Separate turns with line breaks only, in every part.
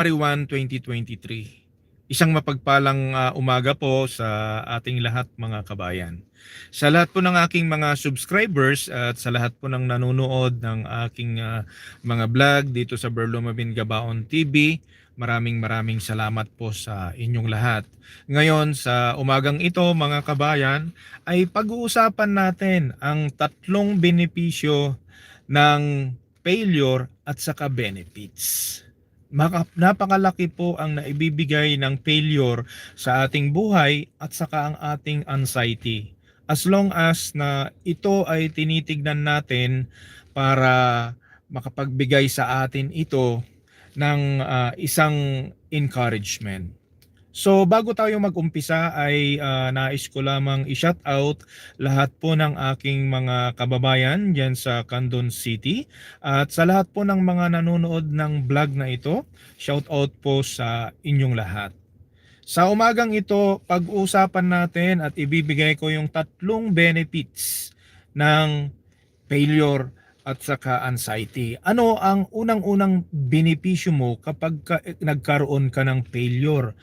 January 1, 2023. Isang mapagpalang umaga po sa ating lahat mga kabayan. Sa lahat po ng aking mga subscribers at sa lahat po ng nanonood ng aking mga vlog dito sa Berlomabin Gabaon TV, maraming salamat po sa inyong lahat. Ngayon sa umagang ito mga kabayan ay pag-uusapan natin ang tatlong benepisyo ng failure at saka benefits. Napakalaki po ang naibibigay ng failure sa ating buhay at saka ang ating anxiety. As long as na ito ay tinitignan natin para makapagbigay sa atin ito ng isang encouragement. So bago tayo mag-umpisa ay nais ko lamang i-shout out lahat po ng aking mga kababayan dyan sa Candon City at sa lahat po ng mga nanonood ng vlog na ito. Shout out po sa inyong lahat. Sa umagang ito, pag-uusapan natin at ibibigay ko yung tatlong benefits ng failure at saka anxiety. Ano ang unang-unang benepisyo mo kapag nagkaroon ka ng failure?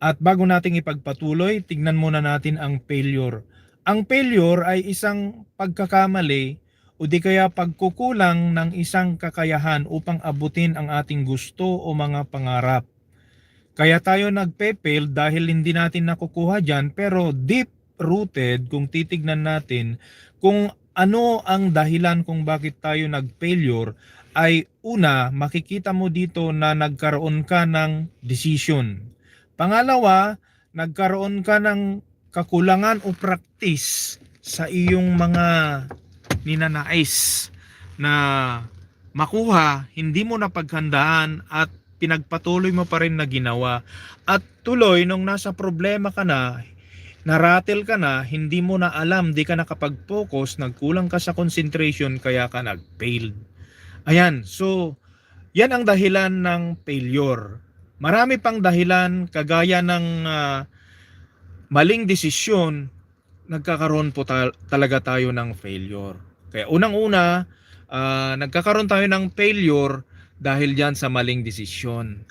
At bago nating ipagpatuloy, tignan muna natin ang failure. Ang failure ay isang pagkakamali o di kaya pagkukulang ng isang kakayahan upang abutin ang ating gusto o mga pangarap. Kaya tayo nagpe-fail dahil hindi natin nakukuha dyan, pero deep rooted kung titignan natin kung ano ang dahilan kung bakit tayo nag-failure ay una, makikita mo dito na nagkaroon ka ng decision. Pangalawa, nagkaroon ka ng kakulangan o practice sa iyong mga ninanais na makuha, hindi mo napaghandaan at pinagpatuloy mo pa rin na ginawa. At tuloy, nung nasa problema ka na, naratel ka na, hindi mo na alam, di ka nakapag-focus, nagkulang ka sa concentration, kaya ka nag-failed. Ayan, so yan ang dahilan ng failure. Marami pang dahilan kagaya ng maling desisyon, nagkakaroon po talaga tayo ng failure. Kaya unang-una, nagkakaroon tayo ng failure dahil dyan sa maling desisyon.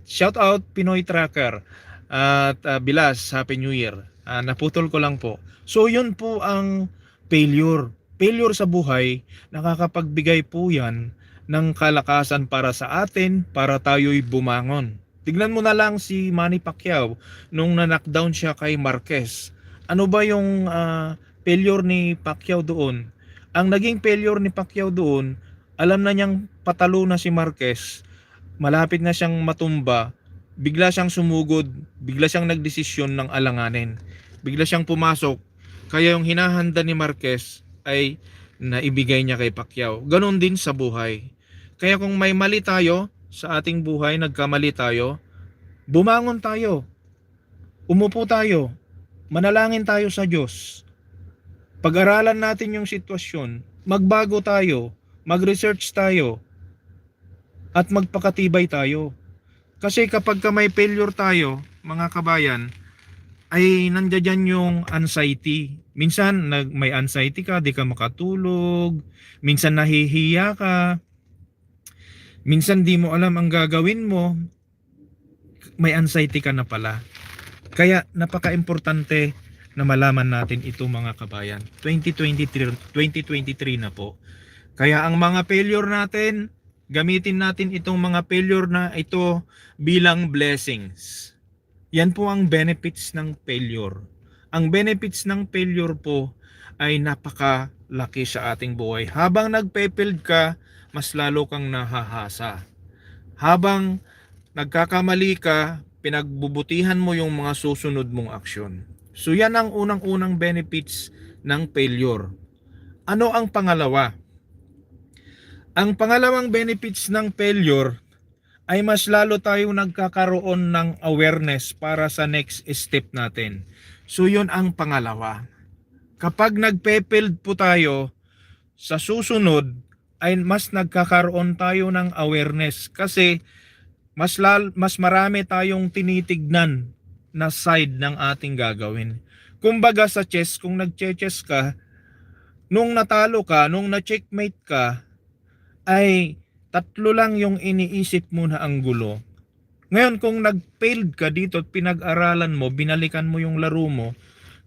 Shout out Pinoy Tracker at Bilas, Happy New Year. Naputol ko lang po. So yun po ang failure. Failure sa buhay, nakakapagbigay po yan ng kalakasan para sa atin, para tayo'y bumangon. Tignan mo na lang si Manny Pacquiao nung na-knockdown siya kay Marquez. Ano ba yung failure ni Pacquiao doon? Ang naging failure ni Pacquiao doon, alam na niyang patalo na si Marquez, malapit na siyang matumba, bigla siyang sumugod, bigla siyang nagdesisyon ng alanganin. Bigla siyang pumasok, kaya yung hinahanda ni Marquez ay naibigay niya kay Pacquiao. Ganon din sa buhay. Kaya kung may mali tayo sa ating buhay, nagkamali tayo, bumangon tayo, umupo tayo, manalangin tayo sa Diyos. Pag-aralan natin yung sitwasyon, magbago tayo, mag-research tayo, at magpakatibay tayo. Kasi kapag may failure tayo, mga kabayan, ay nandiyan yung anxiety. Minsan may anxiety ka, di ka makatulog, minsan nahihiya ka, minsan di mo alam ang gagawin mo, may anxiety ka na pala. Kaya napaka-importante na malaman natin ito mga kabayan. 2023 na po. Kaya ang mga failure natin, gamitin natin itong mga failure na ito bilang blessings. Yan po ang benefits ng failure. Ang benefits ng failure po ay napakalaki sa ating buhay. Habang nagpe-failed ka, mas lalo kang nahahasa. Habang nagkakamali ka, pinagbubutihan mo yung mga susunod mong aksyon. So yan ang unang-unang benefits ng failure. Ano ang pangalawa? Ang pangalawang benefits ng failure ay mas lalo tayo nagkakaroon ng awareness para sa next step natin. So yun ang pangalawa. Kapag nagpe-failed po tayo, sa susunod ay mas nagkakaroon tayo ng awareness kasi mas marami tayong tinitignan na side ng ating gagawin. Kumbaga sa chess, kung nag-chess ka, nung natalo ka, nung na-checkmate ka, ay tatlo lang yung iniisip mo na ang gulo. Ngayon kung nag-failed ka dito at pinag-aralan mo, binalikan mo yung laro mo,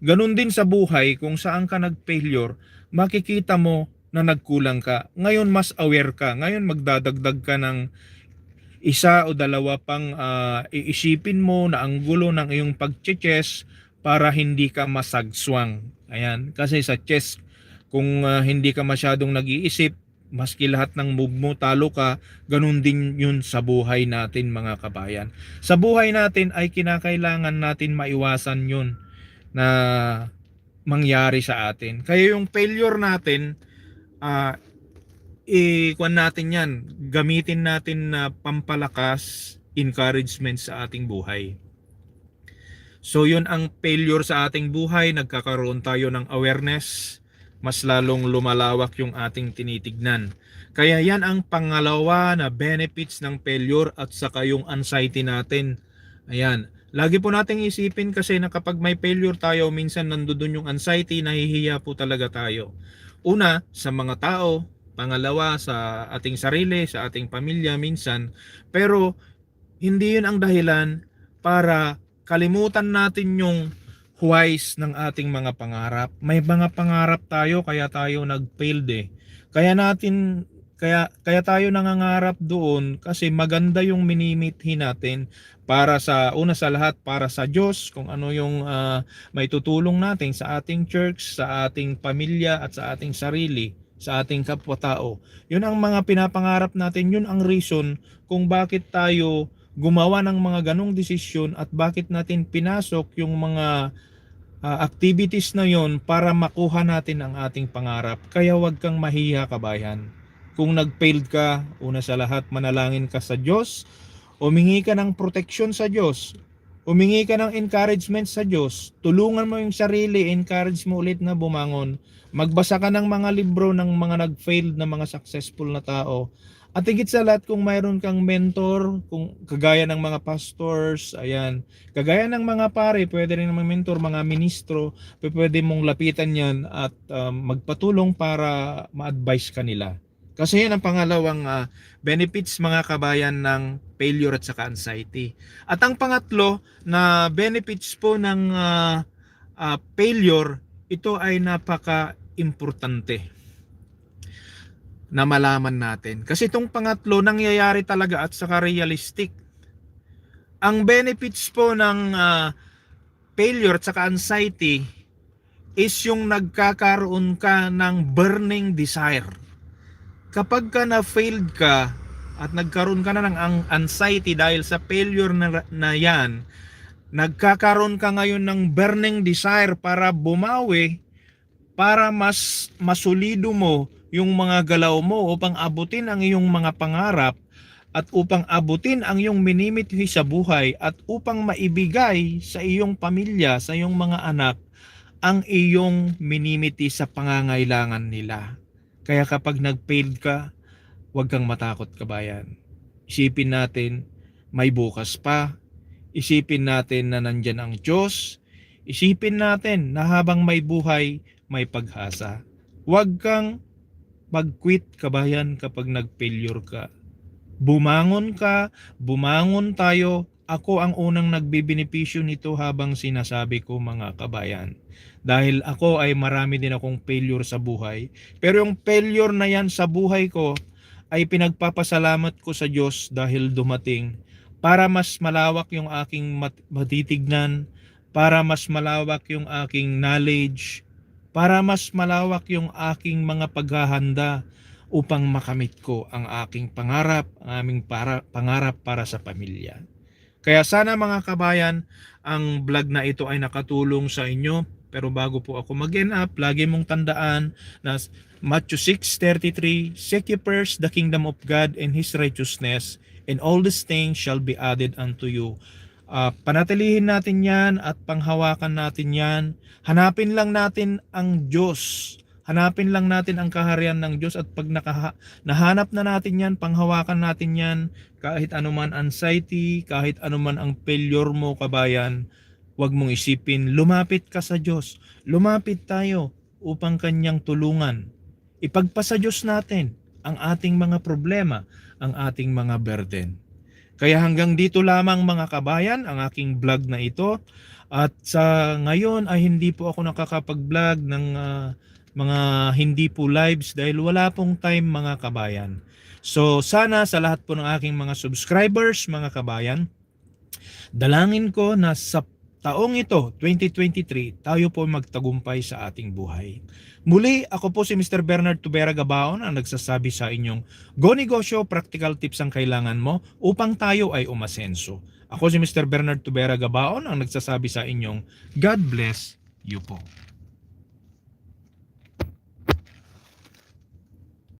ganun din sa buhay kung saan ka nag-failure, makikita mo na nagkulang ka. Ngayon mas aware ka. Ngayon magdadagdag ka ng isa o dalawa pang iisipin mo na ang gulo ng iyong pag-chess para hindi ka masagswang. Ayan, kasi sa chess, kung hindi ka masyadong nag-iisip, maski lahat ng move mo talo ka, ganun din yun sa buhay natin mga kabayan. Sa buhay natin ay kinakailangan natin maiwasan yun na mangyari sa atin. Kaya yung failure natin, ah kuwan natin yan, gamitin natin na pampalakas, encouragement sa ating buhay. So yun ang failure sa ating buhay, nagkakaroon tayo ng awareness, mas lalong lumalawak yung ating tinitignan. Kaya yan ang pangalawa na benefits ng failure at saka yung anxiety natin. Ayan, lagi po nating isipin kasi na kapag may failure tayo, minsan nandoon yung anxiety, nahihiya po talaga tayo. Una, sa mga tao, pangalawa sa ating sarili, sa ating pamilya minsan, pero hindi yun ang dahilan para kalimutan natin yung whys ng ating mga pangarap. May mga pangarap tayo kaya tayo nag-failed eh. Kaya tayo nangangarap doon kasi maganda yung minimithi natin para sa una sa lahat para sa Diyos, kung ano yung may tutulong natin sa ating church, sa ating pamilya at sa ating sarili, sa ating kapwa-tao. Yun ang mga pinapangarap natin, yun ang reason kung bakit tayo gumawa ng mga ganong desisyon at bakit natin pinasok yung mga activities na yon para makuha natin ang ating pangarap. Kaya wag kang mahiya kabayan. Kung nag-failed ka, una sa lahat manalangin ka sa Diyos, humingi ka ng proteksyon sa Diyos, humingi ka ng encouragement sa Diyos, tulungan mo yung sarili, encourage mo ulit na bumangon, magbasa ka ng mga libro ng mga nag-failed na mga successful na tao. At higit sa lahat, kung mayroon kang mentor, kung kagaya ng mga pastors, ayan, kagaya ng mga pare, pwede rin mga mentor, mga ministro, pwede mong lapitan yan at magpatulong para ma-advise ka nila. Kasi yan ang pangalawang benefits mga kabayan ng failure at saka anxiety. At ang pangatlo na benefits po ng failure, ito ay napaka-importante na malaman natin. Kasi itong pangatlo nangyayari talaga at saka realistic. Ang benefits po ng failure at saka anxiety is yung nagkakaroon ka ng burning desire. Kapag ka na-failed ka at nagkaroon ka na ng anxiety dahil sa failure na yan, nagkakaroon ka ngayon ng burning desire para bumawi, para mas masulido mo yung mga galaw mo upang abutin ang iyong mga pangarap at upang abutin ang iyong minimithi sa buhay at upang maibigay sa iyong pamilya, sa iyong mga anak ang iyong minimithi sa pangangailangan nila. Kaya kapag nag-failed ka, huwag kang matakot kabayan. Isipin natin, may bukas pa. Isipin natin na nandyan ang Diyos. Isipin natin na habang may buhay, may pag-asa. Huwag kang mag-quit kabayan kapag nag-failure ka. Bumangon ka, bumangon tayo. Ako ang unang nagbibenepisyo nito habang sinasabi ko mga kabayan. Dahil ako ay marami din akong failure sa buhay. Pero yung failure na yan sa buhay ko ay pinagpapasalamat ko sa Diyos dahil dumating para mas malawak yung aking matitignan, para mas malawak yung aking knowledge, para mas malawak yung aking mga paghahanda upang makamit ko ang aking pangarap, ang aming pangarap para sa pamilya. Kaya sana mga kabayan, ang vlog na ito ay nakatulong sa inyo. Pero bago po ako mag-end up, lagi mong tandaan na Matthew 6:33, seek ye first the kingdom of God and His righteousness, and all these things shall be added unto you. Panatilihin natin yan at panghawakan natin yan. Hanapin lang natin ang Diyos. Hanapin lang natin ang kaharian ng Diyos at pag nahanap na natin yan, panghawakan natin yan, kahit anuman anxiety, kahit anuman ang failure mo kabayan, huwag mong isipin, lumapit ka sa Diyos. Lumapit tayo upang kanyang tulungan. Ipagpasa Diyos natin ang ating mga problema, ang ating mga burden. Kaya hanggang dito lamang mga kabayan ang aking vlog na ito. At sa ngayon ay hindi po ako nakakapag-vlog ng mga hindi po lives dahil wala pong time mga kabayan. So sana sa lahat po ng aking mga subscribers mga kabayan, dalangin ko na sa taong ito, 2023, tayo po magtagumpay sa ating buhay. Muli, ako po si Mr. Bernard Tubera Gabaon ang nagsasabi sa inyong Go Negosyo, practical tips ang kailangan mo upang tayo ay umasenso. Ako si Mr. Bernard Tubera Gabaon ang nagsasabi sa inyong God bless you po.